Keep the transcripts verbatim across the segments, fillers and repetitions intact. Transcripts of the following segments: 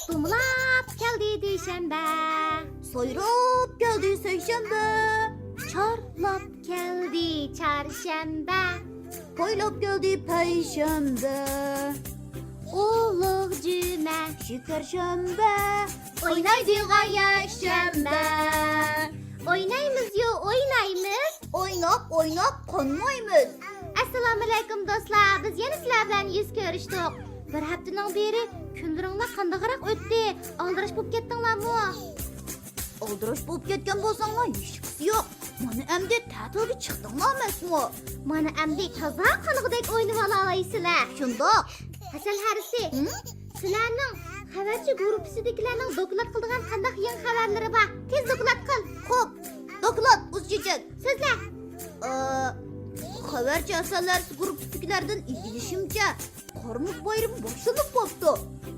دومىلاپ كەلدى دۈشەنبە. سايراپ كەلدى سەيشەنبە. چارلاپ كەلدى چارشەنبە. پايلاپ كەلدى پەيشەنبە. ئۇلۇغ جۈمە. شېكەرشەنبە. ئوينايدىغان يەكشەنبە. ئوينايمىزيۇ، ئوينايمىز. ئويناپ، ئويناپ قانمايمىز. ئەسسالامۇئەلەيكۇم دوستلار، بىز يەنە سىلەر بىلەن يۈز كۆرۈشتۇق. بىر ھەپتىنىڭ بېرى كۈنلىرىڭلار قانداقراق ئۆتتى؟ ئالدىراش بولۇپ كەتتىڭلارمۇ؟ ئالدىراش بولۇپ كەتكەن بولساڭلار ھېچقىسى يوق. مانا ئەمدى تەتىلگە چىقتىڭلار ئەمەسمۇ؟ مانا ئەمدى تازا قانىغۇدەك ئوينىۋالالايسىلەر. شۇنداق. ھەسەل ھەرىسى، ھە؟ سىلەرنىڭ خەۋەرچى گۇرۇپپىسىدىكىلەرنىڭ دوكلات قىلىدىغان قانداق يېڭى خەۋەرلىرى بار؟ تېز دوكلات قىل. خوپ، دوكلات، ئۇز چېچەك. سۆزلە. ئا، خەۋەرچى ھەسەل ھەرىسى گۇرۇپپىسىدىكىلەردىن ئىگىلىشىمچە، قار-مۇز بايرىمى باشلىنىپ بوپتۇ.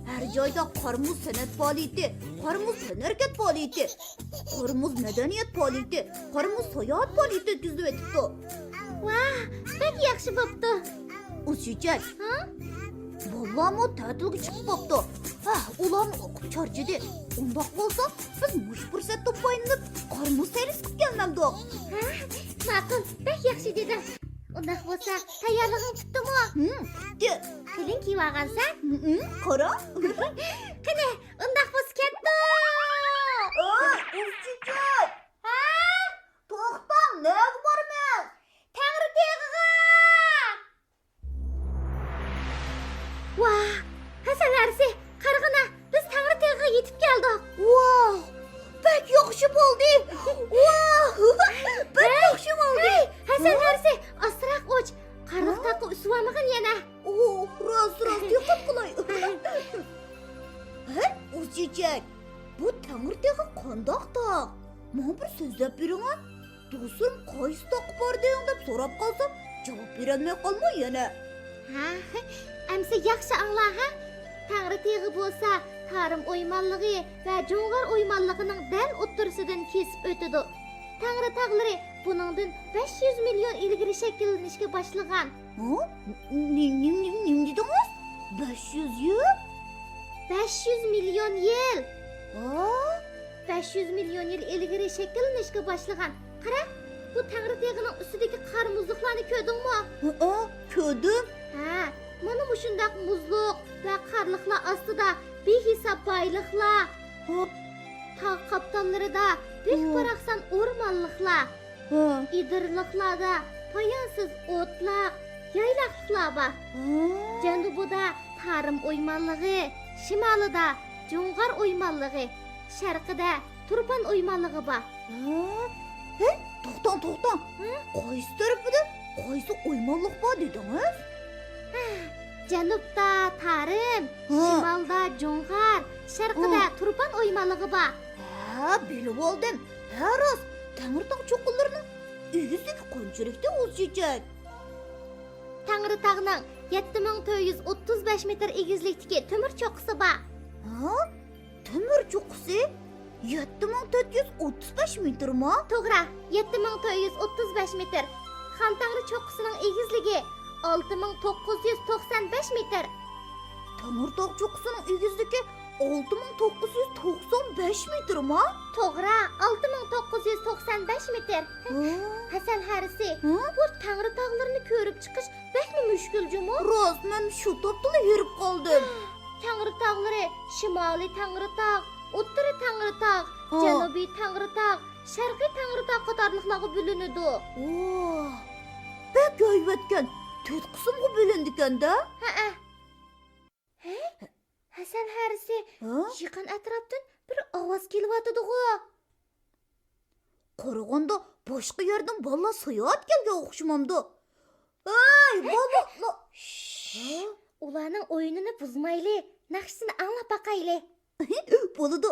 ھەر جايدا قار-مۇز سەنئەت پائالىيىتى، قار-مۇز تەنھەرىكەت پائالىيىتى، قار-مۇز مەدەنىيەت پائالىيىتى، قار-مۇز ساياھەت پائالىيىتى ئۆتكۈزۈلۈۋېتىپتۇ. ۋاھ، بەك ياخشى بوپتۇ. ئۇز چېچەك. ھە؟ بالىلارمۇ تەتىلگە چىقىپ بوپتۇ. ھە، ئۇلارمۇ ئوقۇپ چارچىدى. ئۇنداق بولسا، بىز مۇشۇ پۇرسەتتىن پايدىلىنىپ، قار-مۇز سەيلىسى قىلىپ كەلمەمدۇق؟ ھە، ماقۇل، بەك ياخشى دېدىڭ. ئۇنداق بولسا، تەييارلىقىڭ پۈتتىمۇ؟ ھىم، پۈتتى. كىلىڭ كىيىۋالغانسەن؟ ھىم، قارا. قېنى، ئۇنداق بولسا كەتتۇق. ئەي، ئۇز چېچەك! ھە؟ توختاڭ، نەگە بارىمىز؟ تەڭرىتېغىغا! ۋاھ، ھەسەل ھەرىسى، قارىغىنا، بىز تەڭرىتېغىغا يېتىپ كەلدۇق. ۋاھ، بەك ياخشى بولدى. ۋاھ، بەك ياخشى بولدى. ھەي، ھەسەل ھەرىسى، ئاستىراق ئۇچ. قارلىق تاغقا ئۈسۈۋالمىغىن يەنە. ئوھ، راست، راست، دىققەت قىلاي. ھەي، ئۇز چېچەك، بۇ تەڭرىتېغى قانداق تاغ؟ ماڭا بىر سۆزلەپ بېرىڭە. دوستلىرىم قايسى تاغقا باردىڭ دەپ سوراپ قالسام، جاۋاب بېرەلمەي قالماي يەنە. ھە، ئەمسە ياخشى ئاڭلا، ھە؟ تەڭرىتېغى بولسا تارىم ئويمانلىقى ۋە جۇڭغار ئويمانلىقىنىڭ دەل ئوتتۇرىسىدىن كېسىپ ئۆتىدۇ. تەڭرى تاغلىرى بۇنىڭدىن بەش يۈز مىليون ئىلگىرى شەكىللىنىشكە باشلىغان. ھە؟ نېمە، نېمە، نېمە دېدىڭىز؟ بەش يۈز يىل؟ بەش يۈز مىليون يىل. ھە؟ بەش يۈز مىليون يىل ئىلگىرى شەكىللىنىشكە باشلىغان. قارا، بۇ تەڭرىتېغىنىڭ ئۈستىدىكى قار مۇزلۇقلارنى كۆردۈڭمۇ؟ ھەئە، كۆردۈم. ھە، مانا مۇشۇنداق مۇزلۇق ۋە قارلىقلار ئاستىدا بىھېساب بايلىقلار. ھە. تاغ قاپتاللىرىدا بەك ھە. پاراقسان ئورمانلىقلار. ھە. ئېدىرلىقلاردا پايانسىز ئوتلاق، يايلاقلىقلار بار. ھە. جەنۇبىدا تارىم ئويمانلىقى، شىمالىدا جۇڭغار ئويمانلىقى، شەرقىدە تۇرپان ئويمانلىقى بار. ھە؟ ھەي، توختاڭ، توختاڭ. ھە؟ قايسى تەرىپىدە قايسى ئويمانلىق بار دېدىڭىز؟ ھە، جەنۇبتا تارىم، ھە. شىمالدا جۇڭغار، شەرقىدە ھە. تۇرپان ئويمانلىقى بار. ھە، بىلىۋالدىم. ھە، راست، تەڭرىتاغ چوققىلىرىنىڭ ئېگىزلىكى قانچىلىكتى ئۇز چېچەك؟ تەڭرىتاغنىڭ يەتتە مىڭ تۆت يۈز ئوتتۇز بەش مېتىر ئېگىزلىكتىكى تۆمۈر چوققىسى بار. ھە؟ تۆمۈر چوققىسى يەتتە مىڭ تۆت يۈز ئوتتۇز بەش مېتىرما؟ توغرا، يەتتە مىڭ تۆت يۈز ئوتتۇز بەش مېتىر. خان تەڭرى چوققىسىنىڭ ئېگىزلىكى ئالتە مىڭ توققۇز يۈز توقسان بەش مېتىر. تەڭرىتاغ چوققىسىنىڭ ئېگىزلىكى ئالتە مىڭ توققۇز يۈز توقسان بەش مېتىرما؟ توغرا، ئالتە مىڭ توققۇز يۈز توقسان بەش مېتىر. ھە؟ ھەسەل ھەرىسى، ھە؟ بۇ تەڭرى تاغلىرىنى كۆرۈپ چىقىش بەكمۇ مۈشكۈل جۇمۇ. راست، مەن شۇ تاپتىلا ھېرىپ قالدىم. تەڭرى تاغلىرى، شىمالىي تەڭرى تاغ، ئوتتۇرا تەڭرى تاغ، ھە. جەنۇبىي تەڭرى تاغ، شەرقىي تەڭرى تاغ قاتارلىقلارغا بۆلۈنىدۇ. ۋاھ، بەك ھەيۋەتكەن، تۆت قىسىمغا بۆلۈنىدىكەن-دە. ھەئە. ھەي، ھەسەل ھەرىسى، ھە؟ يېقىن ئەتراپتىن بىر ئاۋاز كېلىۋاتىدىغۇ. قارىغاندا باشقا يەردىن بالىلار ساياھەت كەلگەن ئوخشىمامدۇ؟ ھەي، بالىلار! شش! ھە؟ ئۇلارنىڭ ئويۇنىنى بۇزمايلى، ناخشىسىنى ئاڭلاپ باقايلى. بولىدۇ.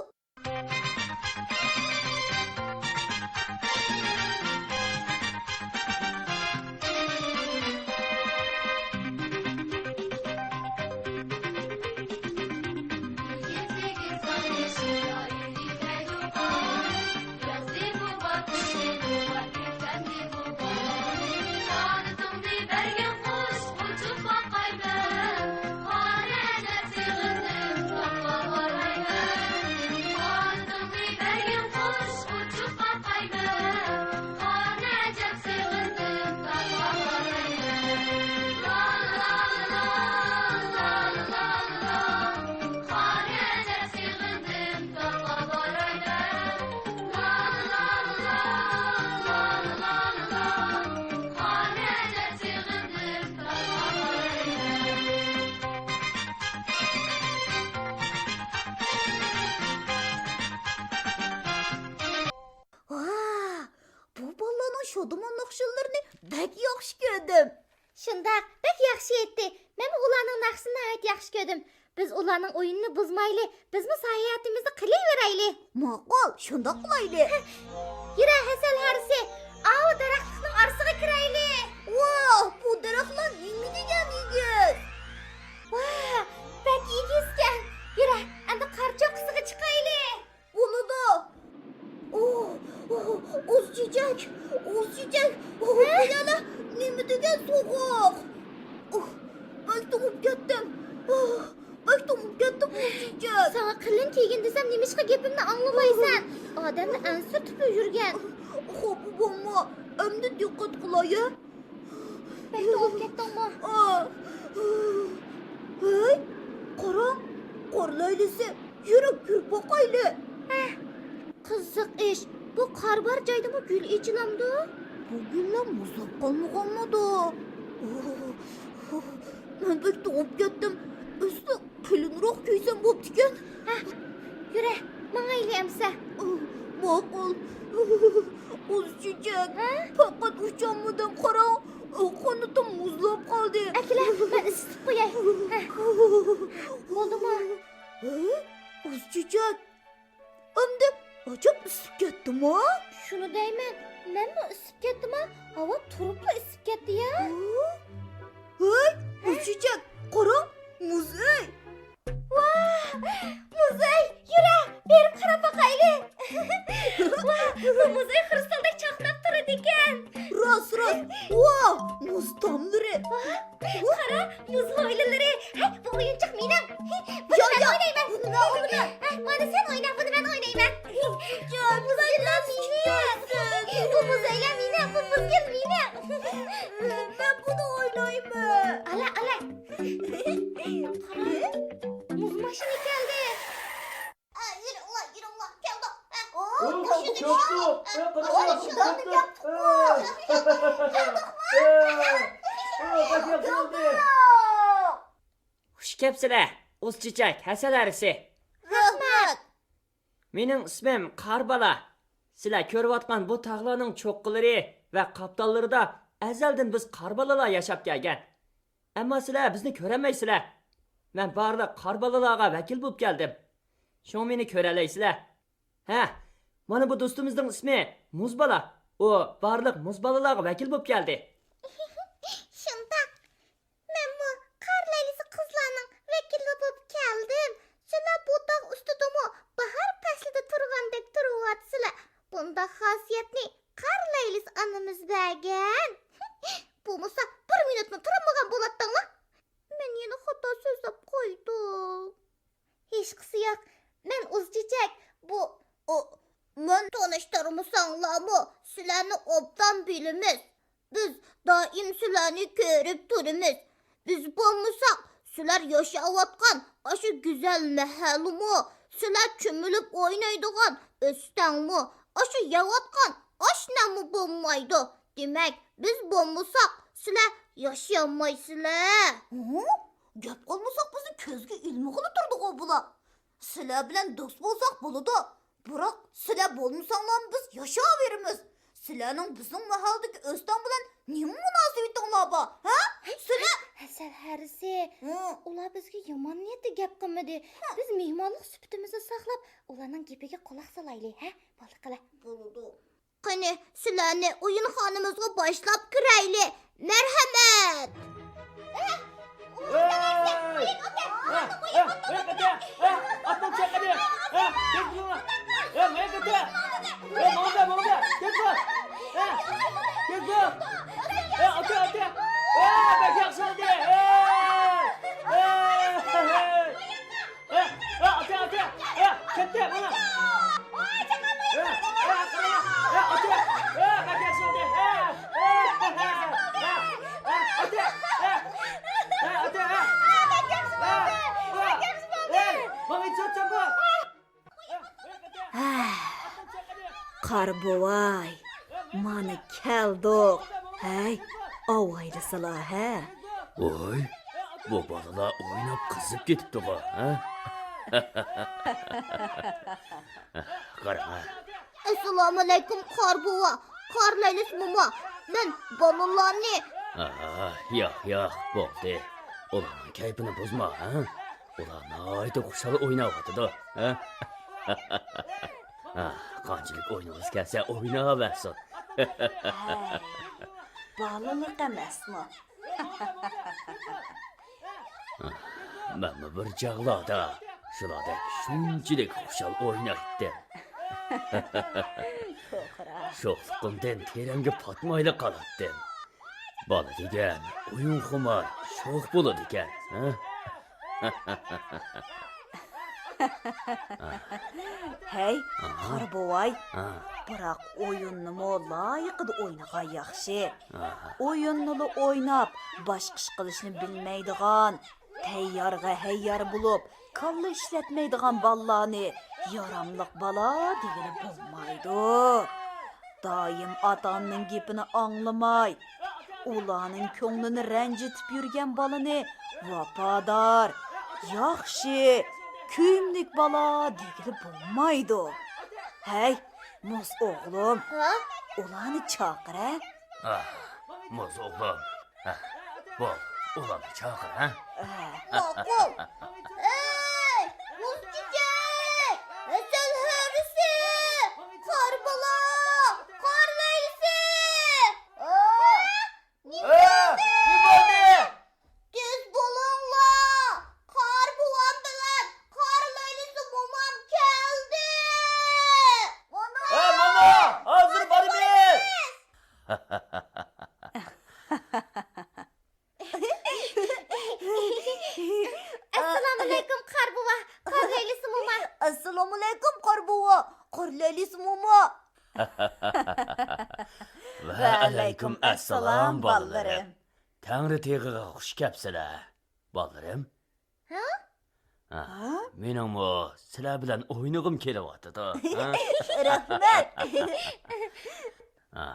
ئۇدۇمۇ ناخشىلىرىنى بەك ياخشى كۆردۈم. شۇنداق، بەك ياخشى ئېيتتى. مەنمۇ ئۇلارنىڭ ناخشىسىنى ناھايىتى ياخشى كۆردۈم. بىز ئۇلارنىڭ ئويۇنىنى بۇزمايلى، بىزمۇ ساياھىتىمىزنى قىلىۋېرەيلى. ماقۇل، شۇنداق قىلايلى. يۈرە، ھەسەل ھەرىسى، ئاۋۇ دەرەخلىكنىڭ ئارىسىغا كىرەيلى. ۋاھ، بۇ دەرەخلەر نېمە دېگەن ئېگىز! ۋاھ، بەك ئېگىزكەن. يۈرە، ئەمدى قار چوققىسىغا چىقايلى. بولىدۇ. ئۇ، ئۇ، ئۇز چېچەك، ئۇز چېچەك. ئۇ، بۇ يەنە نېمە دېگەن سوغۇق. ئۇھ، بەك توڭۇپ كەتتىم. ئۇھ، بەك توڭۇپ كەتتىم، ئۇز چېچەك. ساڭا قېلىن كىيگىن دېسەم، نېمىشقا گېپىمنى ئاڭلىمايسەن؟ ئادەمنى ئەنسىرىتىپلا يۈرگەن. خاپا بولما، ئەمدى دىققەت قىلاي. بەك توڭۇپ كەتتىڭمۇ؟ ھەي، قاراڭ، قار لەيلىسى، يۈرۈڭ كۆرۈپ باقايلى. ھە، قىزىق ئىش، بۇ قار بار جايدىمۇ گۈل ئېچىلامدۇ؟ بۇ گۈللەر مۇزلاپ قالمىغانمىدۇ؟ مەن بەك توڭۇپ كەتتىم. ئۆسسە قېلىنراق كىيسەم بوپتىكەن. ھە، يۈرە، ماڭايلى ئەمسە. ماقۇل. ئۇز چېچەك. ھە؟ پەقەت ئۇچالمىدىم، قاراڭ، قانىتىم مۇزلاپ قالدى. ئەكېلە، مەن ئىسسىتىپ قوياي. ھە. بولدىمۇ؟ ھە؟ ئۇز چېچەك. ئەمدى ئاجاپ ئىسسىپ كەتتىمۇ؟ شۇنى دەيمەن، مەنمۇ ئىسسىپ كەتتىمۇ؟ ھاۋا تۇرۇپلا ئىسسىپ كەتتى يا. ھەي، ئۇز چېچەك، قاراڭ، مۇز ئۆي. ۋاھ، مۇز ئۆي، يۈرە، بېرىپ قاراپ باقايلى. ۋاھ، بۇ مۇز ئۆي خرۇستالدەك چاقناپ تۇرىدىكەن. راست، راست. ۋاھ، مۇز تاملىرى. ۋاھ، قارا، مۇز ھويلىلىرى. ھەي، بۇ ئويۇنچۇق مېنىڭ. بۇنى ياق، مەن ياق، ئوينايمەن. بۇنى مەن ئوينايمەن. ھە، مانا سەن ئوينا، بۇنى مەن ئوينايمەن. بۇ مۇز ئۆيلەر مېنىڭ. بۇ مۇز ئۆيلەر مېنىڭ، بۇ مۇز گۈل مېنىڭ. مەن بۇنى ئوينايمەن. ئالا، ئالا. قارا، مۇز ماشىنا كەلدى. يۈرۈڭلار، يۈرۈڭلار، كەلدۇق. ئۇ، كەپتۇ، كەپتۇ. ئە، قاچا، كەپتۇ. ئە، ئە، بەك ياخشى بولدى. خۇش كەپسىلە، ئۇز چېچەك، ھەسەل ھەرىسى. رەھمەت. مېنىڭ ئىسمىم قار بالا. سىلەر كۆرۈۋاتقان بۇ تاغلارنىڭ چوققىلىرى ۋە قاپتاللىرىدا ئەزەلدىن بىز قار بالىلار ياشاپ كەلگەن. ئەمما سىلەر بىزنى كۆرەلمەيسىلەر. مەن بارلىق قار بالىلارغا ۋەكىل بولۇپ كەلدىم. شۇڭا مېنى كۆرەلەيسىلەر. ھە، مانا بۇ دوستىمىزنىڭ ئىسمى مۇز بالا. ئۇ بارلىق مۇز بالىلارغا ۋەكىل بولۇپ كەلدى. شۇنداق. مەنمۇ قار لەيلىسى قىزلارنىڭ ۋەكىلى بولۇپ كەلدىم. سىلەر بۇ تاغ ئۈستىدىمۇ باھار پەسلىدە تۇرغاندەك تۇرۇۋاتىسىلەر. بۇنداق خاسىيەتنى قار لەيلىسى ئانىمىز بەرگەن. بولمىسا بىر مىنۇتمۇ تۇرالمىغان بولاتتىڭلار. مەن يەنە خاتا سۆزلەپ قويدۇم. ھېچقىسى يوق. مەن ئۇز چېچەك. بۇ، ئۇ، مەن تونۇشتۇرمىساڭلارمۇ، سىلەرنى ئوبدان بىلىمىز. بىز دائىم سىلەرنى كۆرۈپ تۇرىمىز. بىز بولمىساق، سىلەر ياشاۋاتقان ئاشۇ گۈزەل مەھەللىمۇ، سىلەر چۆمۈلۈپ ئوينايدىغان ئۆستەڭمۇ، ئاشۇ يەۋاتقان ئاشناممۇ بولمايدۇ. دېمەك، بىز بولمىساق، سىلەر ياشىيالمايسىلەر. ھە؟ گەپ قىلمىساق، بىزنى كۆزگە ئىلمىغىلى تۇردىغۇ بۇلار. سىلەر بىلەن دوست بولساق بولىدۇ. بىراق، سىلەر بولمىساڭلارمۇ بىز ياشاۋېرىمىز. سىلەرنىڭ بىزنىڭ مەھەللىدىكى ئۆستەڭ بىلەن نېمە مۇناسىۋىتىڭلار بار، ھە؟ سىلەر ھەسەل ھەرىسى. ھە. ئۇلار بىزگە يامان نىيەتتە گەپ قىلمىدى. ھە. بىز مېھمانلىق سۈپىتىمىزنى ساقلاپ، ئۇلارنىڭ گېپىگە قۇلاق سالايلى، ھە؟ بولدى، قىلە. بولىدۇ. قېنى، سىلەرنى ئويۇنخانىمىزغا باشلاپ كىرەيلى. مەرھەمەت! ھە، ھە، ئاتە، ئاتە، ھە، كەتتى، مانا. ھە، ھە، قارا، ھە، ئاتە، ھە، بەك ياخشى بولدى، ھە، ھە، ھە، ھە، ئاتە، ھە، ھە، ئاتە، ھە. ھە، ھە، ماڭا ئېيتسا ئاتسام بۇ. ھە، قار بوۋاي، مانا كەلدۇق. ھەي، ئاۋايلىسىلا، ھە؟ ۋاي، بۇ بالىلار ئويناپ قىزىپ كېتىپتىغۇ، ھە؟ قارا. ئەسسالامۇئەلەيكۇم، قار بوۋا. قارلىلىس موما، مەن بالىلارنى. ئاھ، ياق، ياق، بولدى. ئۇلارنىڭ كەيپىنى بۇزما، ھە؟ ئۇلار ناھايىتى خۇشال ئويناۋاتىدۇ، ھە؟ ھە، قانچىلىك ئوينىغۇسى كەلسە ئويناۋەرسۇن. ھەي، بالىلىق ئەمەسمۇ؟ مەنمۇ بىر چاغلاردا شۇلاردەك شۇنچىلىك خۇشال ئوينايتتىم. توغرا. شوخلۇقۇمدىن تېرەمگە پاتمايلا قالاتتىم. بالا دېگەن ئويۇنخۇمار، شوخ بولىدىكەن، ھە؟ ھەي، ئاھا. قارا بوۋاي، ھە. بىراق ئويۇننىمۇ لايىقىدا ئوينىغان ياخشى. ئاھا. ئويۇننىلا ئويناپ، باشقا ئىش قىلىشنى بىلمەيدىغان، تەييارغا ھەييار بولۇپ، كاللا ئىشلەتمەيدىغان بالىلارنى ياراملىق بالا دېگىلى بولمايدۇ. دائىم ئاتا-ئانىنىڭ گېپىنى ئاڭلىماي، ئۇلارنىڭ كۆڭلىنى رەنجىتىپ يۈرگەن بالىنى ۋاپادار، ياخشى، كۆيۈملۈك بالا دېگىلى بولمايدۇ. ھەي، مۇز ئوغلۇم، ھە؟ ئۇلارنى چاقىر، ھە؟ ئاھ، مۇز ئوغلۇم. ھە، بول، ئۇلارنى چاقىر، ھە؟ ھە. ماقۇل. ئەي، مۇز چېچەك، ھەسەل ھەرىسى، قارا بالا، قارا لەيلىسى. ئا، نېمە ئا، بولدى؟ نېمە بولدى؟ تېز بولۇڭلار! قارا بوۋام بىلەن قارا لەيلىسى مومام كەلدى! مانا! ھە، مانا! ھازىر بارىمىز! ئەسسالامۇئەلەيكۇم، قارا بوۋا، قارا لەيلىسى موما. ئەسسالامۇئەلەيكۇم، قارا بوۋا، قارا لەيلىسى موما. ۋەئەلەيكۇم ئەسسالام، بالىلىرىم. تەڭرى تېغىغا خۇش كەپسىلەر، بالىلىرىم. ھە؟ ھە، ھە؟ مېنىڭمۇ سىلەر بىلەن ئوينىغۇم كېلىۋاتىدۇ، ھە؟ رەھمەت. ھە،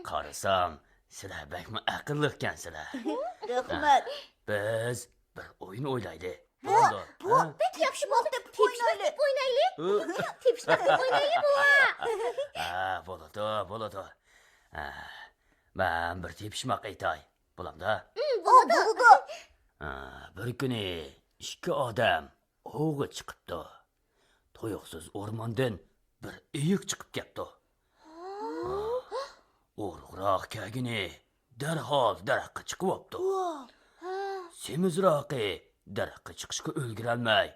قارىسام، سىلەر بەكمۇ ئەقىللىقكەنسىلەر. رەھمەت. ھە، بىز بىر ئويۇن ئوينايلى. بولدى، بولدى. ھە؟ بەك ياخشى بولدى. تېپىشلىق دەپ ئوينايلى. ھە؟ تېپىشلىق دەپ ئوينايلى، بوۋا. ھە، بولىدۇ، بولىدۇ. ھە، مەن بىر تېپىشماق ئېيتاي. بولامدا؟ ھىم، بولىدۇ. بولىدۇ. ھە، بىر كۈنى ئىككى ئادەم ئوۋغا چىقىپتۇ. تۇيۇقسىز ئورماندىن بىر ئېيىق چىقىپ كەپتۇ. ھە، ئورۇقراق كەلگىنى دەرھال دەرەخكە چىقىۋاپتۇ. سېمىزراقى دەرەخكە چىقىشقا ئۈلگۈرەلمەي،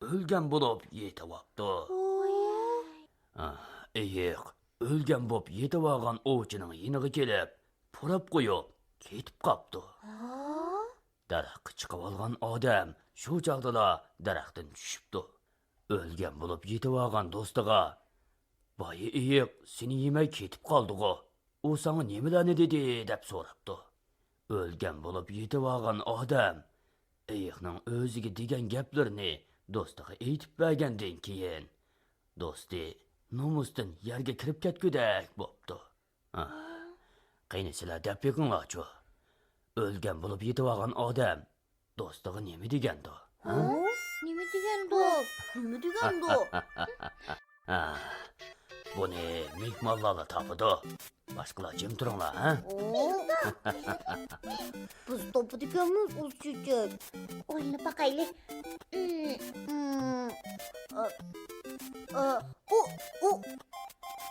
ئۆلگەن بولۇپ يېتىۋاپتۇ. ئېيىق ئۆلگەن بولۇپ يېتىۋالغان ئوۋچىنىڭ يېنىغا كېلىپ، پۇراپ قويۇپ كېتىپ قاپتۇ. دەرەخكە چىقىۋالغان ئادەم شۇ چاغدىلا دەرەختىن چۈشۈپتۇ. ئۆلگەن بولۇپ يېتىۋالغان دوستىغا، بايا ئېيىق سېنى يېمەي كېتىپ قالدىغۇ، ئۇ ساڭا نېمىلەرنى دېدى؟ دەپ سوراپتۇ. ئۆلگەن بولۇپ يېتىۋالغان ئادەم ئېيىقنىڭ ئۆزىگە دېگەن گەپلىرىنى دوستىغا ئېيتىپ بەرگەندىن كېيىن، دوستى نومۇستىن يەرگە كىرىپ كەتكۈدەك بوپتۇ. ھە. قېنى سىلەر دەپ بېقىڭلارچۇ. ئۆلگەن بولۇپ يېتىۋالغان ئادەم دوستىغا نېمە دېگەندۇ؟ ھە؟ نېمە دېگەندۇ؟ نېمە دېگەندۇ؟ ھە، بۇنى مېھمانلارلا تاپىدۇ. باشقىلار جىم تۇرۇڭلار، ھە؟ بىز تاپىدىكەنمىز ئۇز چېچەك. ئويلىنىپ باقايلى. ئۇ، ئۇ،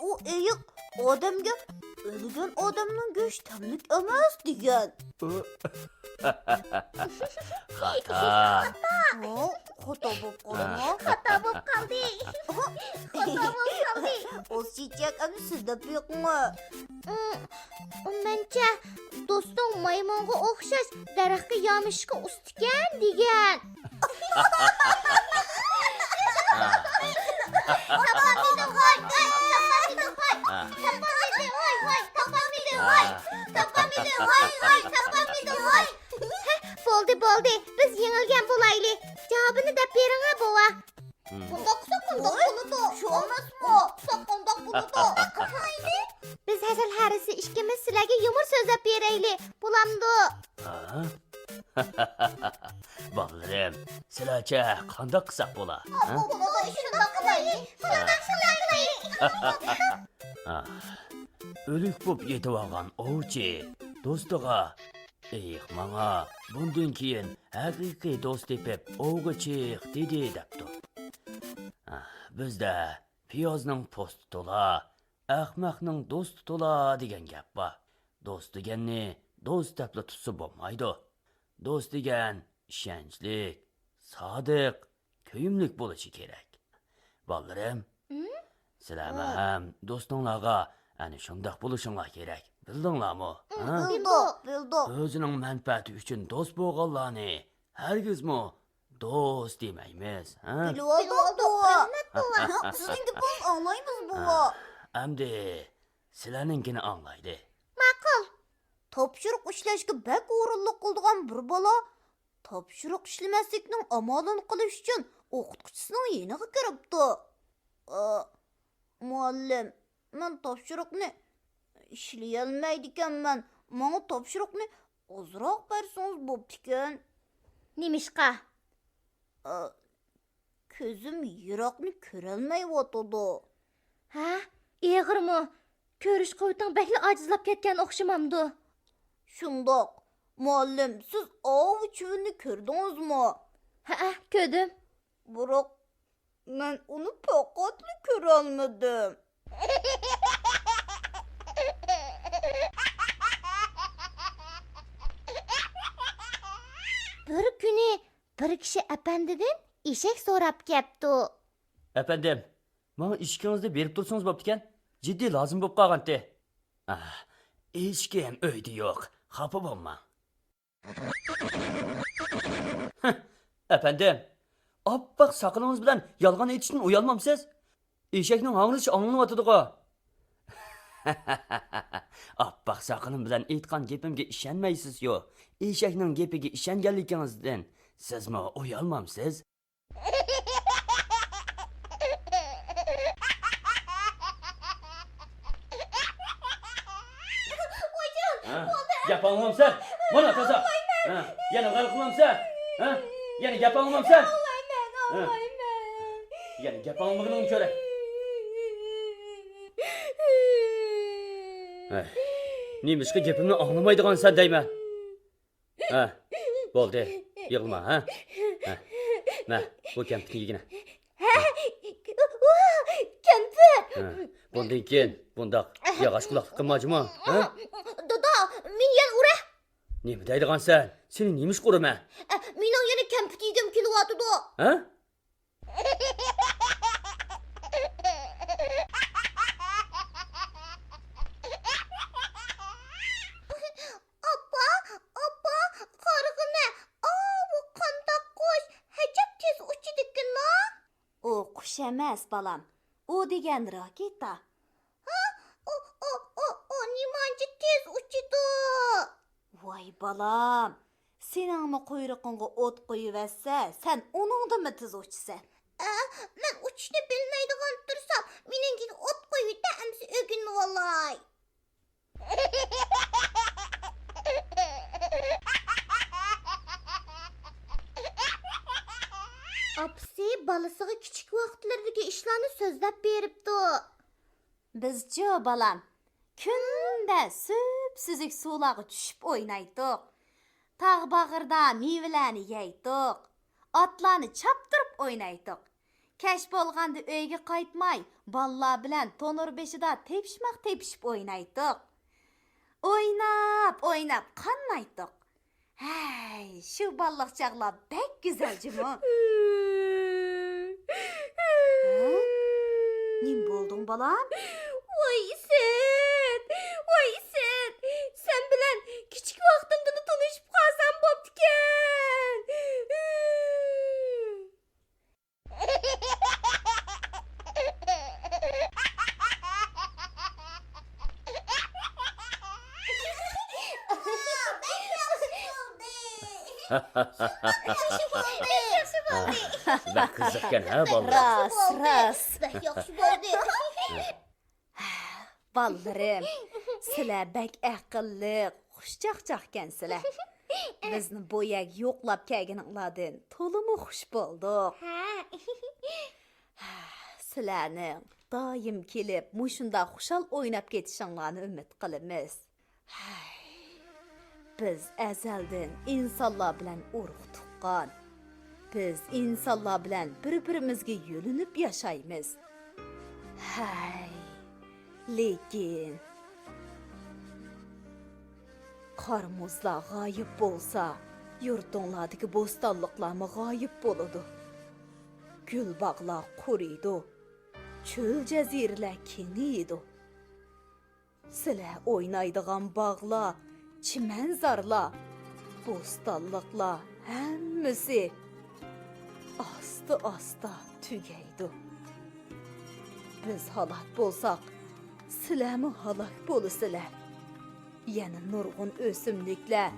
ئۇ ئېيىق ئادەمگە ئۆلگەن ئادەمنىڭ گۆشى تەملىك ئەمەس دېگەن. خاتا. ھە؟ خاتا بولۇپ قالدىمۇ؟ خاتا بولۇپ قالدى. خاتا بولۇپ قالدى. ئۇز چېچەك، ئەمدى سىز دەپ بېقىڭ. ئۇ، مەنچە، دوستۇڭ مايمۇنغا ئوخشاش دەرەخكە يامىشىشقا ئۇستىكەن دېگەن. تاپالمىدىم، ۋاي، ۋاي، تاپالمىدىم، ۋاي. تاپالمىدىم، ۋاي، ۋاي، تاپالمىدىم، ۋاي. تاپالمىدىم، ۋاي، ۋاي، تاپالمىدىم، ۋاي. ھە، بولدى، بولدى، بىز يېڭىلگەن بولايلى. جاۋابىنى دەپ بېرىڭە، بوۋا. بۇنداق قىلساق قانداق بولىدۇ؟ شۇ ئەمەسمۇ؟ قانداق بولىدۇ؟ بىز ھەسەل ھەرىسى ئىككىمىز سىلەرگە يۇمۇر سۆزلەپ بېرەيلى، بولامدۇ؟ ھە؟ بالىلىرىم، سىلەرچە قانداق قىلساق بولا؟ ھە؟ بولىدۇ، شۇنداق قىلايلى، شۇنداق قىلايلى. ھە. ئۆلۈك بوپ يېتىۋالغان ئوۋچى دوستىغا، ئېيىق ماڭا بۇندىن كېيىن ھەقىقىي دوست تېپىپ ئوۋغا چىق دېدى دەپتۇ. بىزدە پىيازنىڭ پوستى تولا، ئەخمەقنىڭ دوستى تولا دېگەن گەپ بار. دوست دېگەننى دوست دەپلا تۇتسا بولمايدۇ. دوست دېگەن ئىشەنچلىك، سادىق، كۆيۈملۈك بولۇشى كېرەك. بالىلىرىم، سىلەرمۇ ھەم دوستۇڭلارغا ئەنە شۇنداق بولۇشۇڭلار كېرەك. بىلدىڭلارمۇ؟ ھە؟ بىلدۇق، بىلدۇق. ئۆزىنىڭ مەنپەئەتى ئۈچۈن دوست بولغانلارنى ھەرگىزمۇ دوست دېمەيمىز، ھە؟ بىلىۋالدۇق، بوۋا. رەھمەت، بوۋا. سىزنىڭ گېپىڭىزنى ئاڭلايمىز، بوۋا. ئەمدى سىلەرنىڭكىنى ئاڭلايلى. ماقۇل. تاپشۇرۇق ئىشلەشكە بەك ئورۇنلۇق قىلىدىغان بىر بالا تاپشۇرۇق ئىشلىمەسلىكنىڭ ئامالىنى قىلىش ئۈچۈن ئوقۇتقۇچىسىنىڭ يېنىغا كىرىپتۇ. ئا، مۇئەللىم، مەن تاپشۇرۇقنى ئىشلىيەلمەيدىكەنمەن. ماڭا تاپشۇرۇقنى ئازراق بەرسىڭىز بوپتىكەن. نېمىشقا؟ ئا، كۆزۈم يىراقنى كۆرەلمەيۋاتىدۇ. ھە؟ ئېغىرمۇ؟ كۆرۈش قۇۋۋىتىڭ بەكلا ئاجىزلاپ كەتكەن ئوخشىمامدۇ؟ شۇنداق. مۇئەللىم، سىز ئاۋۇ چىۋىننى كۆردىڭىزمۇ؟ ھەئە، كۆردۈم. بىراق، مەن ئۇنى پەقەتلا كۆرەلمىدىم. بىر كۈنى بىر كىشى ئەپەندىدىن ئېشەك سوراپ كەپتۇ. ئەپەندىم، ماڭا ئېشىكىڭىزنى بېرىپ تۇرسىڭىز بوپتىكەن، جىددىي لازىم بوپ قالغانتى. ئاھ، ئېشىكىم ئۆيدە يوق، خاپا بولماڭ. ھە، ئەپەندىم، ئاپئاق ساقىلىڭىز بىلەن يالغان ئېيتىشتىن ئۇيالمامسىز؟ ئېشەكنىڭ ھاڭرىشى ئاڭلىنىۋاتىدىغۇ. ئاپئاق ساقىلىم بىلەن ئېيتقان گېپىمگە ئىشەنمەيسىزچۇ؟ ئېشەكنىڭ گېپىگە ئىشەنگەنلىكىڭىزدىن سىزمۇ ئۇيالمامسىز؟ ھە؟ گەپ ئاڭلىمامسەن؟ مانا تازا. ھە؟ يەنە غەلۋە قىلمامسەن؟ ھە؟ يەنە گەپ ئاڭلىمامسەن؟ ھە؟ يەنە گەپ ئاڭلىمىغىنىڭنى كۆرەي. ھە؟ نېمىشقا گېپىمنى ئاڭلىمايدىغانسەن دەيمەن؟ ھە، بولدى، يىغلىما، ھە؟ ھە، مە، بۇ كەمپۈتنى يېگىنە. ھە؟ ۋا، كەمپۈت! ھە، بۇندىن كېيىن بۇنداق ياغاچ قۇلاقلىق قىلما جۇمۇ، ھە؟ دادا، مېنى يەنە ئۇرە! نېمە دەيدىغانسەن؟ سېنى نېمىشقا ئۇرىمەن؟ مېنىڭ يەنە كەمپۈت يېگۈم كېلىۋاتىدۇ. ھە؟ ئاپا، ئاپا، قارىغىنە، ئاۋۇ قانداق قۇش، ئەجەب تېز ئۇچىدىكىنا. ئۇ قۇش ئەمەس، بالام. ئۇ دېگەن راكېتا. ھا؟ ئۇ، ئۇ، ئۇ، ئۇ نېمانچە تېز ئۇچىدۇ؟ ۋاي بالام، سېنىڭمۇ قۇيرۇقۇڭغا ئوت قويۇۋەتسە، سەن ئۇنىڭدىنمۇ تېز ئۇچىسەن. ئە، مەن ئۇچۇشنى بىلمەيدىغان تۇرسام، مېنىڭكىگە ئوت قويۇۋېتە، ئەمسە ئۆگىنىۋالاي. ئاپىسى بالىسىغا كىچىك ۋاقىتلىرىدىكى ئىشلارنى سۆزلەپ بېرىپتۇ. بىزچۇ، بالام، كۈندە سۈپسۈزۈك سۇلارغا چۈشۈپ ئوينايتتۇق. تاغ باغرىدا مېۋىلەرنى يەيتتۇق. ئاتلارنى چاپتۇرۇپ ئوينايتتۇق. كەچ بولغاندا ئۆيگە قايتماي، بالىلار بىلەن تونۇر بېشىدا تېپىشماق تېپىشىپ ئوينايتتۇق. ئويناپ، ئويناپ قانايتتۇق. ھەي، شۇ بالىلىق چاغلار بەك گۈزەل جۇمۇ. ھە؟ نېمە بولدۇڭ، بالام؟ ۋاي ئىسىت، ۋاي ئىسىت، سەن بىلەن كىچىك ۋاقتىمدىلا تونۇشۇپ قالسام بوپتىكەن. بەك قىزىقكەن ھە، بالىلار؟ راست، راست. بەك ياخشى بولدى. بالىلىرىم، سىلەر بەك ئەقىللىق، خۇشچاقچاقكەنسىلەر. بىزنى بۇ يەرگە يوقلاپ كەلگىنىڭلاردىن تولىمۇ خۇش بولدۇق. ھە. سىلەرنىڭ دائىم كېلىپ، مۇشۇنداق خۇشال ئويناپ كېتىشىڭلارنى ئۈمىد قىلىمىز. ھەي، بىز ئەزەلدىن ئىنسانلار بىلەن ئۇرۇق تۇغقان. بىز ئىنسانلار بىلەن بىر-بىرىمىزگە يۆلىنىپ ياشايمىز. ھەي، لېكىن قار-مۇزلار غايىب بولسا، يۇرتۇڭلاردىكى بوستانلىقلارمۇ غايىب بولىدۇ. گۈل-باغلار قۇرۇيدۇ، چۆل-جەزىرىلەر كېڭىيىدۇ. سىلەر ئوينايدىغان باغلار، چىمەنزارلار، بوستانلىقلار ھەممىسى ئاستا-ئاستا تۈگەيدۇ. بىز ھالاك بولساق، سىلەرمۇ ھالاك بولىسىلەر. يەنە نۇرغۇن ئۆسۈملۈكلەر،